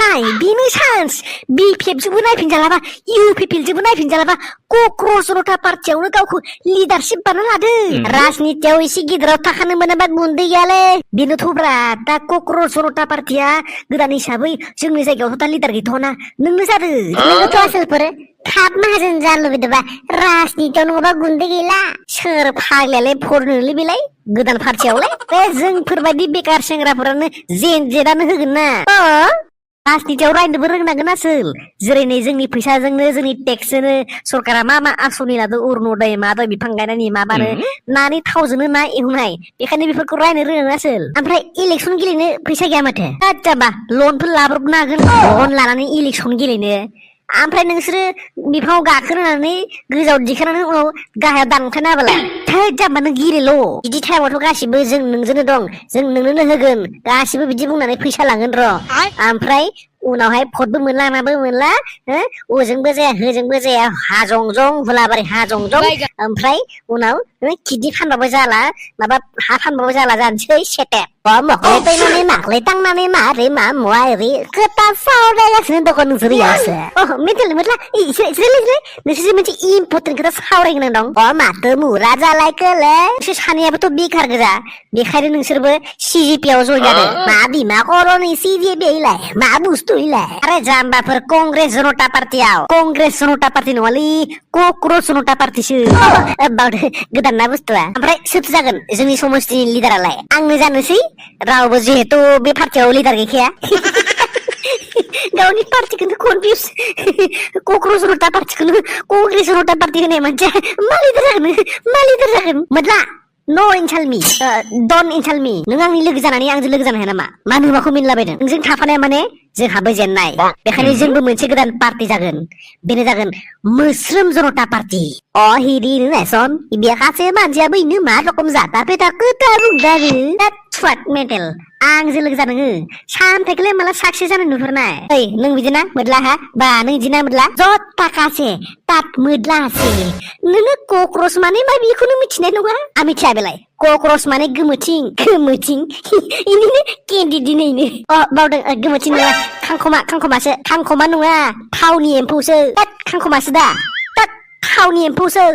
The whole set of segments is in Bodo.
नाय बेनो चान्स बिपिएफजोंबो नायफिनजालाबा इउपिपिएलजोंबो नायफिनजालाबा क'क्राझार जनता पार्टियावनो गावखौ लिडारशिप बानायना लादो राजनितियाव एसे गिदिराव थाखानो मोनाबा गुन्दै गैयालै बेनोथ'ब्रा दा क'क्राझार जनता पार्टिया गोदान हिसाबै जोंनि जायगायावथ' दा लिडार गैथ'ना नोंनो जादो नोंनोथ' आसोलफोर थाब माहाजोन जानो लुबैदोंबा राजनितियाव नङाबा गुन्दै गैला सोर फाग्लायालाय फरनोलै बेलाय गोदान पार्टियावलाय बे जोंफोरबायदि बेकार सेंग्राफोरानो जेदानो होगोन ना राजनितियाव रायनोबो रोंनांगोन आसोल जेरै नै जोंनि फैसाजोंनो जोंनि टेक्सजोंनो सरकारा मा आसनि लादों अरुणदय मा दय बिफां गायनायनि माबानो नानि थावजोंनो ना एवनाय बेखायनो बेफोरखौ रायनो रोङो आसोल ओमफ्राय इलेक्सन गेलेनो फैसा गैया माथो जाबा लनफोर लाब्रबनो हागोन लन लानानै इलेक्सन गेलेनो ओमफ्राय नोंसोरो बिफाङाव गाखोनानै गोजौआव दिखांनानै उनाव गाहायाव दानखाना होबालाय थै जाम्बा नों गिरेल' बिदि टाइमावथ' गासिबो जों नोंजोंनो दं जों नोंनोनो होगोन गासिबो बिदि बुंनानै फैसा लागोन र' ओमफ्राय उनावहाय भटबो मोनला माबो मोनला ओजोंबो जाया होजोंबो जाया हाजंजं हुलाबारि हाजंजं ओमफ्राय उनाव किडनि फानबाबो जाला माबा हा फानबाबो जाला जानोसै सेटे मखलै फैनानै माखलै थांनानै मारै मा मुवा ओरै खोथा सावरायगासिनो दङ नोंसोर यावसो मेटेल मोटला नोंसोर मोनसे इम्परटेन्ट खोथा सावरायनो दं माथो मुरा जालायखोलै नोंसोर सानैयाबोथ' बेखार गोजा बेखायनो नोंसोरबो सिजिपि आव जइन जादों मा बिमा खर'नि सिजिपि इलाय मा बुस्थु इलाय आरे जाम्बाफोर कंग्रेस जनता पार्टियाव कंग्रेस जनता पार्टि नङालै क'क्राझार जनता पार्टिसो गोदान ना बुस्थुआ ओमफ्राय सोरथो जागोन जोंनि समस्तिनि लिडारालाय आंनो जानोसै रावबो जिहेतु बे पार्टियाव लिडार गैखाया गावनि पार्टिखौनो कनफिउस क'क्राझार जनता पार्टिखौनो कंग्रेस जनता पार्टि होनाय मानसिया मा लिडार जागोन मोदला न' इनसालमि डन इनसालमि नों आंनि लोगो जानानै आंजों लोगो जानो हाया नामा मानो माखौ मिनलाबायदों नोंजों थाफानाया माने जोंहाबो जेननाय बेखायनो जोंबो मोनसे गोदान पार्टि जागोन बेनो जागोन मोस्रोम जनता पार्टि हिरि नेसन बेखासो मानसियाबो इनो मा रखम जाता पेटा खोथा बुंदारो थुवाट मेटेल आंजों लोगो जानाङो सामथाइखौलाय माला साक्सेस जानाय नुहुरनाय ओइ नों बिदिना मोदला हा बा नों बिदिना मोदला जत थाखासे तात मोदलासे नोङो क'क्राझार माने मा बेखौनो मिथिनाय नङा आं मिथिया बेलाय क'क्राझार माने गोमोथिं इनिनो केन्डि दिनैनो बावदों गोमोथिं नङा खांखमा नङा थावनि एम्फौसो खांखमासो दा थावनि एम्फौसो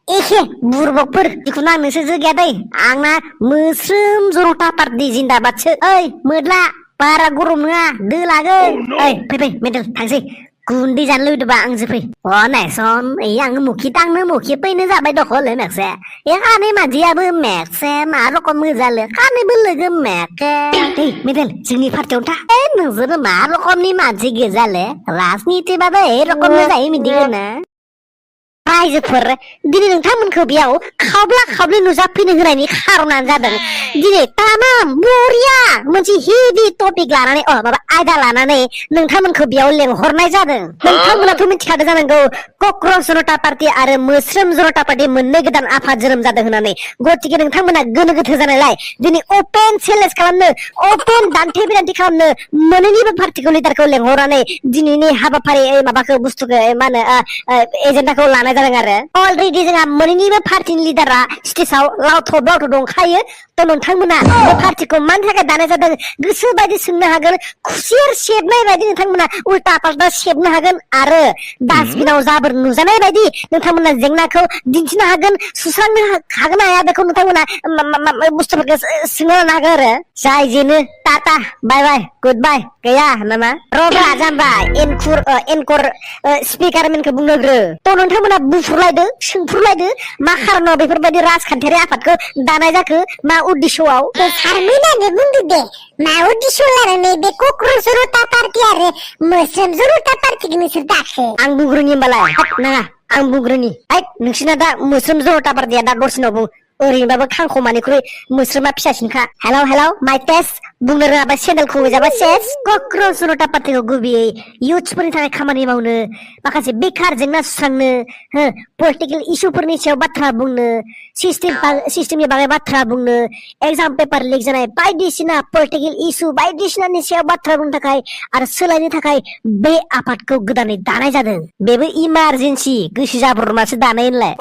एखे बुरबकफोर जिखुनु आं नोंसोर गैया दै आंना मोस्रोम जनता पार्टि जिन्दाबादसो ओइ मोदला बारा गरम नङा दो लागोन ओइ फै मेडेल थांसै गुन्दै जानो लुबैदोंबा आंजों फै नायसन आङो मुखि फैनो जाबाय दखल मेक्से खानै मानसियाबो मेक्से मा रखम मोजाले खानैबो लोगो मेके मेडेल जोंनि पार्टियावनो था नोंसोरो मा रखमनि मानसि गोजाले राजनितिबाबो रखम जायो मिथिगोन ना रायजोफोर दिनै नोंथांमोनखौ बेयाव खावब्ला नुजाफैनो होनायनि खारनानो जादों दिनै तामाम बरिया मोनसे हेभि टपिक लानानै माबा आयदा लानानै नोंथांमोनखौ बेयाव लेंहरनाय जादों नोंथांमोनाथ' मिथिखादों जानांगौ क'क्राझार जनता पार्टि आरो मोस्रोम जनता पार्टि मोननै गोदान आफाद जोनोम जादों होननानै गतिके नोंथांमोना गोनो गोथो जानायलाय दिनै अपेन चेलेन्ज खालामनो अपेन दान्थे बिदान्थि खालामनो मोननैनिबो पार्टिखौ लिडारखौ लेंहरनानै दिनैनि हाबाफारि माबाखौ बुस्थुखौ मा होनो एजेन्डाखौ लानाय जादों आरो अलरेडि जोंहा मोननैनिबो पार्टिनि लिडारा स्टेजाव लावथब दंखायो थ' नोंथांमोना बे पार्टिखौ मानि थाखाय दानाय जादों गोसो बायदि सोंनो हागोन खुसेर सेबनाय बायदि नोंथांमोना उल्टा पाल्टा सेबनो हागोन आरो डास्टबिनाव जाबोर नुजानाय बायदि नोंथांमोना जेंनाखौ दिन्थिनो हागोन सुस्रांनो हागोन हाया बेखौ नोंथांमोना बुस्थुफोरखौ सोंनो हागोन आरो जाय जेनो टाटा बाय बाय गुड बाय गैया नामा रबा जाम्बा एनकर स्पिकारमेनखौ बुंनोग्रो थ' नोंथांमोना सोंफुरलायदो मा खारनाव बेफोरबायदि राजखान्थियारि आफादखौ दानाय जाखो मा उद्देश्यआव सारमोनानो बुंदो दे मा उद्देश्य लानानै बे क'क्राझार जनता पार्टि आरो मोस्रोम जनता पार्टिखौ नोंसोर दाखो आं बुंग्रोनि होमबालाय नाङा आं बुंग्रोनि नोंसिना दा मोस्रोम जनता पार्टिया दा दर्शनाव बुं ओरैनोबाबो खांखमानिख्रुइ मोस्रोमा फिसासिनखा हेलौ माइ टेस्ट बुंनो रोङाबा चेनेलखौ होजाबा सेस क'क्राझार जनता पार्टिखौ गुबैयै इयुथ्सफोरनि थाखाय खामानि मावनो माखासे बेखार जेंना सुस्रांनो पलिटिकेल इस्युफोरनि सायाव बाथ्रा बुंनो सिस्टेमनि बागै बाथ्रा बुंनो एगजाम पेपार लिक जानाय बायदिसिना पलिटिकेल इस्यु बायदिसिनानि सायाव बाथ्रा बुंनो थाखाय आरो सोलायनो थाखाय बे आफादखौ गोदानै दानाय जादों बेबो इमारजेन्सि गोसो जाब्रबनासो दानाय होनलाय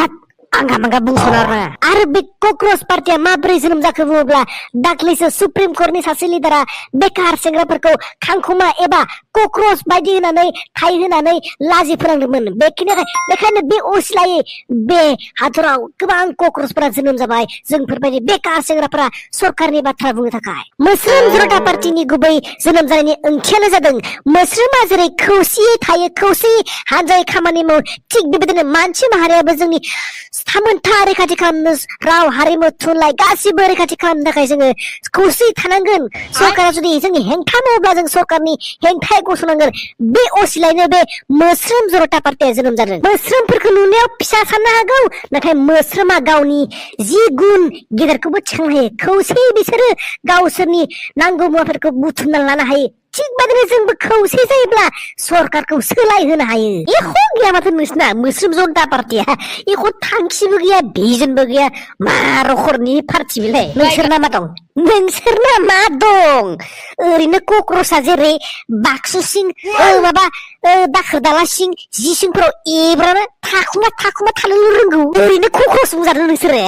आंगा बुंस'ना आरो बे क'क्राझार पार्टिया माबोरै जोनोम जाखो बुङोब्ला दाख्लैसो सुप्रिम कर्टनि सासे लिडारा बेकार सेंग्राफोरखौ खांखमा एबा कक्रच बायदि होनानै थाइ होनानै लाजि फोनांदोंमोन बेखायनो बे असिलायै बे हादराव गोबां कक्रचफोरा जोनोम जाबाय जोंफोरबायदि बेकार सेंग्राफोरा सरकारनि बाथ्रा बुंनो थाखाय मोस्रोम जनता पार्टीनि गुबै जोनोम जानायनि ओंथियानो जादों मोस्रोमा जेरै खौसेयै थायो खौसेयै हानजायै खामानि मावो थिग बेबायदिनो मानसि माहारियाबो जोंनि थामोनथा रैखाथि खालामनो राव हारिमु थुनलाइ गासिबो रैखाथि खालामनो थाखाय जोङो खौसेयै थानांगोन सरकारा जुदि जोंनि हेंथा मावोब्ला जों सरकारनि हेंथायै गसंनांगोन बे असिलायैनो बे मोस्रोम जनता पार्टीया जोनोम जादों मोस्रोमफोरखौ नुनायाव फिसा साननो हागौ नाथाय मोस्रोमा गावनि जि गुन गेदेरखौबो थिखांनो हायो खौसेयै बिसोरो गावसोरनि नांगौ मुवाफोरखौ बुथुमना लानो हायो थिग बादिनो जोंबो खौसे जायोब्ला सरकारखौ सोलायहोनो हायो एख' गैया माथो नोंसिना मोस्रोम जनता पार्टीया एख' थांखिबो गैया भिजनबो गैया मा रखरनि पार्टी बेलाय नोंसोरना मा दं ओरैनो कक्रचा जेरै बाक्सु सिं माबा दाखोर दाला सिं जि सिंफोराव एब्रानो थाखुमा थानो रोंगौ ओरैनो कक्रच बुंजादों नोंसोरो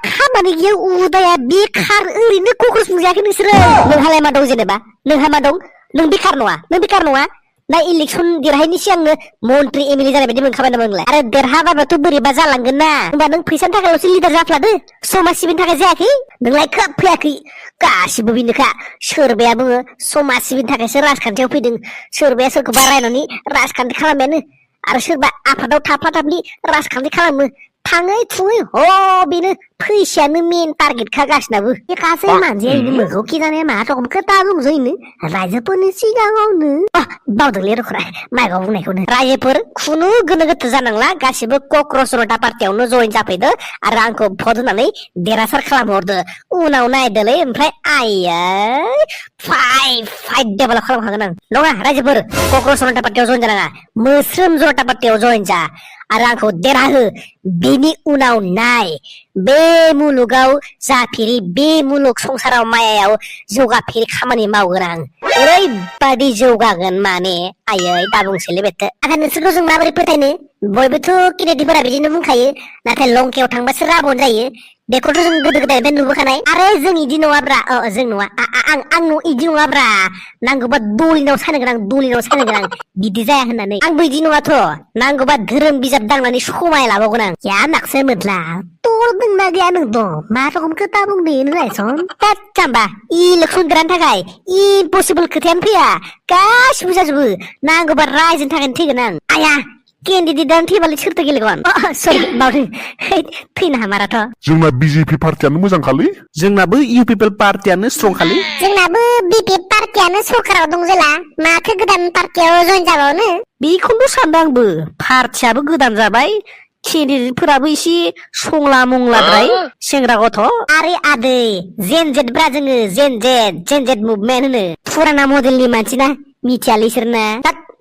खामानि गैया उदाया बेखार ओरैनो कक्रच बुंजायाखै नोंसोरो नोंहालाय मा दं जेनेबा नोंहा मा दं नों बेखार नङा ना इलेक्सन देरहायनि सिगांनो मन्त्रि एमएलए जानाय बायदि मोनखाबाय नामा नोंलाय आरो देरहाबाबाथ' बोरैबा जालांगोन ना होमबा नों फैसानि थाखायल'सो लिडार जाफ्लादो समाज सिबिनो थाखाय जायाखै नोंलाय खोब फैयाखै गासिबो बेनोखा सोरबाया बुङो समाज सिबिनो थाखायसो राजखान्थियाव फैदों सोरबाया सोरखौबा रायनानै राजखान्थि खालामबायानो आरो सोरबा आफादाव थाफा थाफनि राजखान्थि खालामो थाङै थुङै बेनो फैसायानो मेन टारगेटखा गासिनाबो बे गासै मानसिया इनो मोखौ खिजानाया मा रखम खोथा बुंसै इनो रायजोफोरनि सिगाङावनो बावदोंलै रखरा माइगाव बुंनायखौनो रायजोफोर खुनु गोनो गोथो जानांला गासिबो कक्रच जनता पार्टीयावनो जइन जाफैदो आरो आंखौ भट होनानै देरहासार खालामहरदो उनाव नायदोलै ओमफ्राय आइयै फाइट डेभेलप खालामखागोन आं नङा रायजोफोर कक्रच जनता पार्टीयाव जइन जानाङा मोस्रोम जनता पार्टीयाव जइन जा आरो आंखौ देरहाहो बेनि उनाव नाय बे मुलुगाव जाफेरि बे मुलुग संसाराव मायायाव जौगाफेरि खामानि मावगोन आं ओरैबादि जौगागोन माने आयै दा बुंसैलै बेथो आरो नोंसोरखौ जों माबोरै फोथायनो बयबोथ' केनेडिफोरा बिदिनो बुंखायो नाथाय लंकायाव थांबासो राबन जायो बेखौथ' जों गोदो गोदायनिफ्राय नुबोखानाय आरो जों इदि नङाब्रा जों नङा आं इदि नङाब्रा नांगौबा दलिनाव सानो गोनां बिदि जाया होननानै आंबो इदि नङाथ' नांगौबा धोरोम बिजाब दांनानै समाय लाबावगोन आं या नाकसो मोदला तोर दोंना गैया नों दं मा रखम खोथा बुंदो रायसन जाम्बा इलेक्सन देरहानो थाखाय इम्पसिबोल खोथायानो फैया गासिबो जाजोबो नांगौबा रायजोनि थाखायनो थैगोन आं आया केन्डिडेटआनो थैबालाय सोरथो गेलेगोन सरि बावदों थैनो हामाराथ' जोंना बिजेपि पार्टियानो मोजांखालै जोंनाबो इउ पिपल पार्टियानो स्ट्रं खालै जोंनाबो बिपि पार्टियानो सरकाराव दं जेला माथो गोदान पार्टियाव जइन जाबावनो बेखौनो सानदों आंबो पार्टियाबो गोदान जाबाय केन्डिडेटफोराबो एसे संला मंलाद्राय सेंग्रा गथ' आरे आदै जेन जेट ब्रा जोङो जेन जेट मुभमेन्ट होनो फुराना मडेलनि मानसि ना मिथियालै इसोरना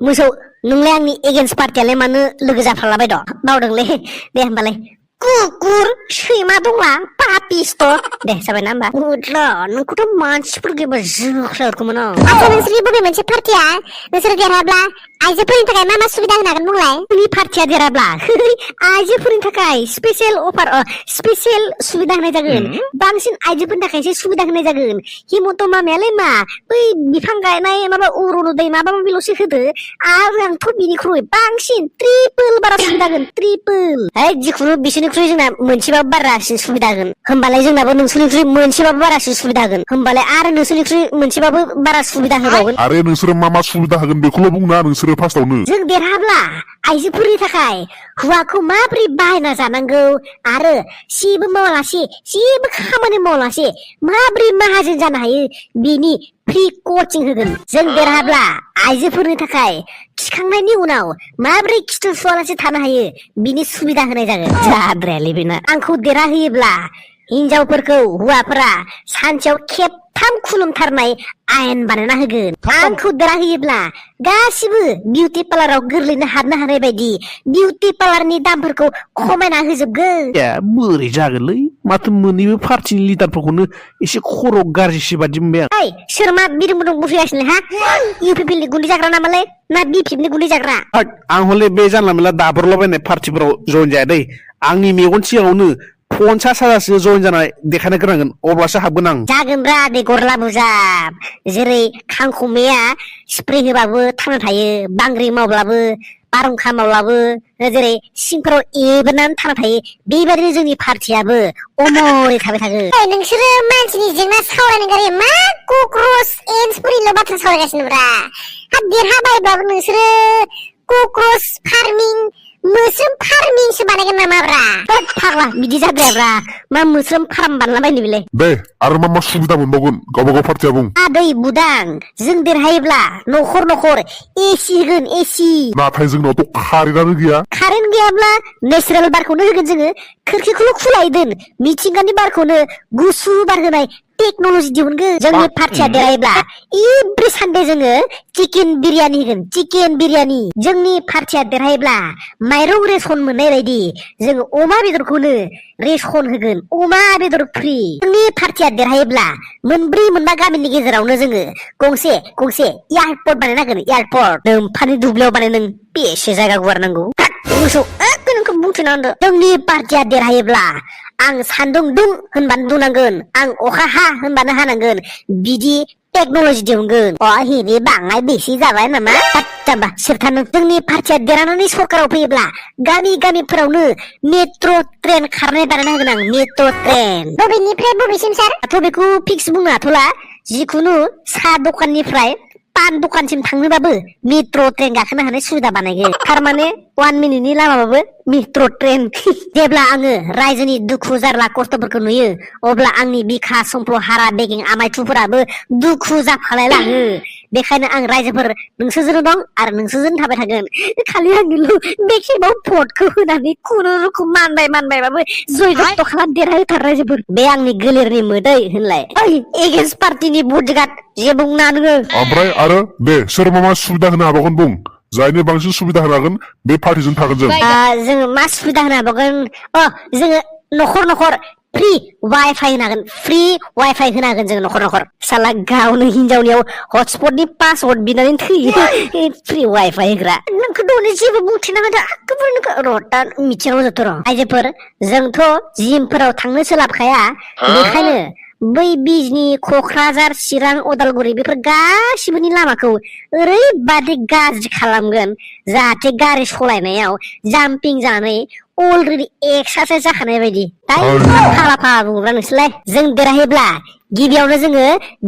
मोसौ नोंलाय आंनि एगेन्स्ट पार्टियालाय मानो लोगो जाफ्लालाबाय दं बावदोंलै दे होमबालाय कुकुर सैमा दंला पापिस्ट दे जाबाय ना होमबा उदला नोंखौथ' मानसिफोर गैयाबा जोख्लायहरगौमोन आं आच्छा नोंसोरनि बबे मोनसे पार्टिया नोंसोर देरहाब्ला आइजोफोरनि थाखाय मा मा सुबिदा होनो हागोन बुंलाय जोंनि पार्टिया देरहाब्ला आइजोफोरनि थाखाय स्पेसियेल अफार स्पेसियेल सुबिदा होनाय जागोन बांसिन आइजोफोरनि थाखायसो सुबिदा होनाय जागोन हिमन्त मामायालाय मा बै बिफां गायनाय माबा अरुनदय माबा माबिल'सो होदो आरो आंथ' बिनिख्रुइ बांसिन ट्रिपोल बारा सुबिदा होगोन ट्रिपोल जिखुनु बिसोरनिख्रुइ जोंना मोनसेबाबो बारासिन सुबिदा होगोन होमबालाय जोंनाबो नोंसोरनिख्रुइ मोनसेबाबो बारासिन सुबिदा होगोन होमबालाय आरो नोंसोरनिख्रुइ मोनसेबाबो बारा सुबिदा होबावगोन आरो नोंसोरो मा सुबिदा होगोन बेखौल' बुंना नोंसोरो फार्स्टआवनो जों देरहाब्ला आइजोफोरनि थाखाय हौवाखौ माबोरै बाहायना जानांगौ आरो जेबो मावालासे जेबो खामानि मावालासे माबोरै माहाजोन जानो हायो बिनि फ्रि कचिं होगोन जों देरहाब्ला आइजोफोरनि थाखाय थिखांनायनि उनाव माबोरै खिथु सुवालासे थानो हायो बिनि सुबिदा होनाय जागोन जाद्रायालै बेना आंखौ देरहाहोयोब्ला हिनजावफोरखौ हौवाफोरा सानसेयाव खेबथाम खुलुमथारनाय आयेन बानायना होगोन आंखौ देरहाहोयोब्ला गासिबो बिउटि पार्लाराव गोरलैनो हाबनो हानाय बायदि बिउटि पार्लारनि दामफोरखौ खमायना होजोबगोन बोरै जागोनलै माथो मोननैबो पार्टिनि लिडारफोरखौनो एसे खर' गाज्रिसो बादि मोनबाय आं सोर मा बिदुं बुदुं बुफैगासिनो हा इउ पि पि एल नि गुन्दै जाग्रा नामालै ना बि पि एफ नि गुन्दै जाग्रा आं हले बे जानला मेनला दाबरलाबायनाय पार्टिफोराव जइन जाया दै आंनि मेगन सिगाङावनो 50,000सो जइन जानाय देखायनो गोनांगोन अब्लासो हाबगोन आं जागोनब्रा दे गरला बुजाब जेरै खांखमाया स्प्रे होबाबो थांना थायो बांग्रि मावब्लाबो बारहुंखा मावब्लाबो जेरै सिंफोराव एबोनानै थांना थायो बेबायदिनो जोंनि पार्टियाबो अमरै थाबाय थागोन नोंसोरो मानसिनि जेंना सावरायनो गारि मा कक्रोच एन्सफोरनिल' बाथ्रा सावरायगासिनोब्रा देरहाबायब्लाबो नोंसोरो कक्रोच फार्मिं मोस्रोम फार्मिंसो बानायगोन नामाब्रा फाग्ला बिदि जाद्रायाब्रा मा मोस्रोम फार्म बानायलाबायनो बेलाय दे आरो मा सुबिदा मोनबावगोन गावबा गाव पार्टिया बुं आदै बुदां जों देरहायोब्ला न'खर न'खर एसि होगोन एसि नाथाय जोंनावथ' कारेन्टआनो गैया कारेन्ट गैयाब्ला नेचारेल बारखौनो होगोन जोङो खोरखिखौल' खुलायै दोन मिथिंगानि बारखौनो गुसु बार होनाय टेक्न'लजि दिहुनगोन जोंनि पार्टिया देरहायोब्ला एभ्रि सानडे जोङो चिकेन बिरियानि होगोन चिकेन बिरियानि जोंनि पार्टिया देरहायोब्ला माइरं रेसन मोननाय बायदि जोङो अमा बेदरखौनो रेसन होगोन अमा बेदर फ्रि जोंनि पार्टिया देरहायोब्ला मोनब्रै मोनबा गामिनि गेजेरावनो जोङो गंसे एयारपर्ट बानायनांगोन एयारपर्ट नोमफानि दुब्लियाव बानाय नों बेसे जायगा गुवार नांगौ मोसौ नोंखौ बुंथिना होनदो जोंनि पार्टिया देरहायोब्ला आं सान्दुं दुं होनबानो दुंनांगोन आं अखा हा होनबानो हानांगोन बिदि टेक्न'लजि दिहुनगोन हिरि बाङाय बेसे जाबाय नामा जाम्बा सोरथानो जोंनि पार्टिया देरहानानै सरकाराव फैयोब्ला गामि गामिफोरावनो मेट्र' ट्रेन खारनाय बानायना होगोन आं मेट्र' ट्रेन बबेनिफ्राय बबेसिम सार दाथ' बेखौ फिक्स बुंनो हाथ'ला जिखुनु साहा दखाननिफ्राय पान दखानसिम थांनोबाबो मेट्र' ट्रेन गाखोनो हानाय सुबिदा बानायगोन थारमाने 1 मिनिटनि लामाबाबो मेट्र' ट्रेन जेब्ला आङो रायजोनि दुखु जारला खस्थ'फोरखौ नुयो अब्ला आंनि बिखा समफ्ल हारा बेगें आमायथुफोराबो दुखु जाफालाय लाङो बेखायनो आं रायजोफोर नोंसोरजों दं आरो नोंसोरजों थाबाय थागोन खालि आंनिल' बे खेबाव भटखौ होनानै खुनुरुखुम मानबायबाबो जयगत्त खालाम देरहाहोथार रायजोफोर बे आंनि गोलेरनि मोदै होनलाय एगेन्स्ट पार्टिनि बडिगार्ड जे बुंना नोङो ओमफ्राय आरो दे सोर मा सुबिदा होनो हाबावगोन बुं जायनो बांसिन सुबिदा होनो हागोन बे पार्टिजों थागोन जोङो मा सुबिदा होनो हाबावगोन जोङो न'खर न'खर फ्रि वाइफाइ होनो हागोन फ्रि वाइफाइ होनो हागोन जोङो न'खर न'खर साला गावनो हिनजावनियाव हटस्पटनि पासवर्ड बिनानै थैयो फ्रि वाइफाइ होग्रा नोंखौ दौनो जेबो बुंथिना होदो रटा मिथिनांगौ जाथ' र' आइजोफोर जोंथ' जिमफोराव थांनो सोलाबखाया बेखायनो बै बिजनि क'क्राझार चिरां उदालगुरि बेफोर गासिबोनि लामाखौ ओरैबादि गाज्रि खालामगोन जाहाथे गारि सालायनायाव जाम्पिं जानानै अलरेडि एक्सारसाइज जाखानाय बायदि फाला बुङोब्ला नोंसोरलाय जों देरहायोब्ला गिबियावनो जोङो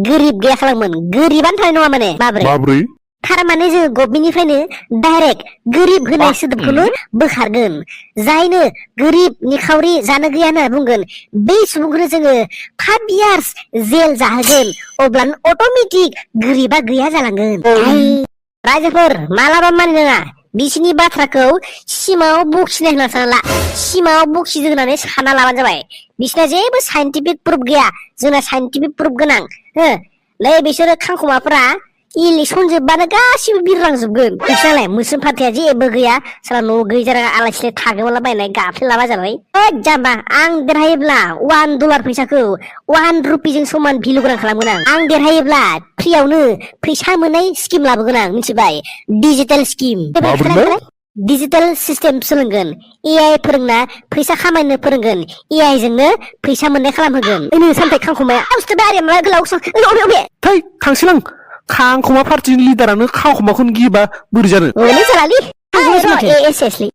गोरिब गैया खालामगोन गोरिबानो थानाय नङा माने माब्रै थारमाने जोङो गभमेन्टनिफ्रायनो डाइरेक्ट गोरिब होनाय सोदोबखौनो बोखारगोन जायनो गोरिब निखावरि जानो गैया होनना बुंगोन बै सुबुंखौनो जोङो 5 years जेल जाहोगोन अब्लानो अट'मेटिक गोरिबा गैया जालांगोन रायजोफोर मालाबा मानिनाङा बिसिनि बाथ्राखौ सिमाव बखिनाय होनना सानला सिमाव बखिदों होननानै सानना लाबानो जाबाय बिसिना जेबो साइन्टिफिक प्रुफ गैया जोंना साइन्टिफिक प्रुफ गोनां नै बिसोरो खांखमाफोरा इलेक्सन जोबबानो गासिबो बिरलांजोबगोन बिसोरलाय मोस्रोम पार्टिया जेबो गैया साला न' गैजारा आलासिलाय थागोमला बायनाय गाफ्लेलाबा जाबाय जाम्बा आं देरहायोब्ला $1 फैसाखौ 1 रुपिजों समान भेलु गोनां खालामगोन आं देरहायोब्ला फ्रियावनो फैसा मोननाय स्किम लाबोगोन आं मिथिबाय डिजिटेल स्किम डिजिटेल सिस्टेम सोलोंगोन AI फोरोंना फैसा खामायनो फोरोंगोन AI जोंनो फैसा मोननाय खालामहोगोन नों सानथाय खांखमाया थै थांसैलां खांखमा पार्टिनि लिडारानो खांखमाखौनो गियोबा बोरै जानो जालालै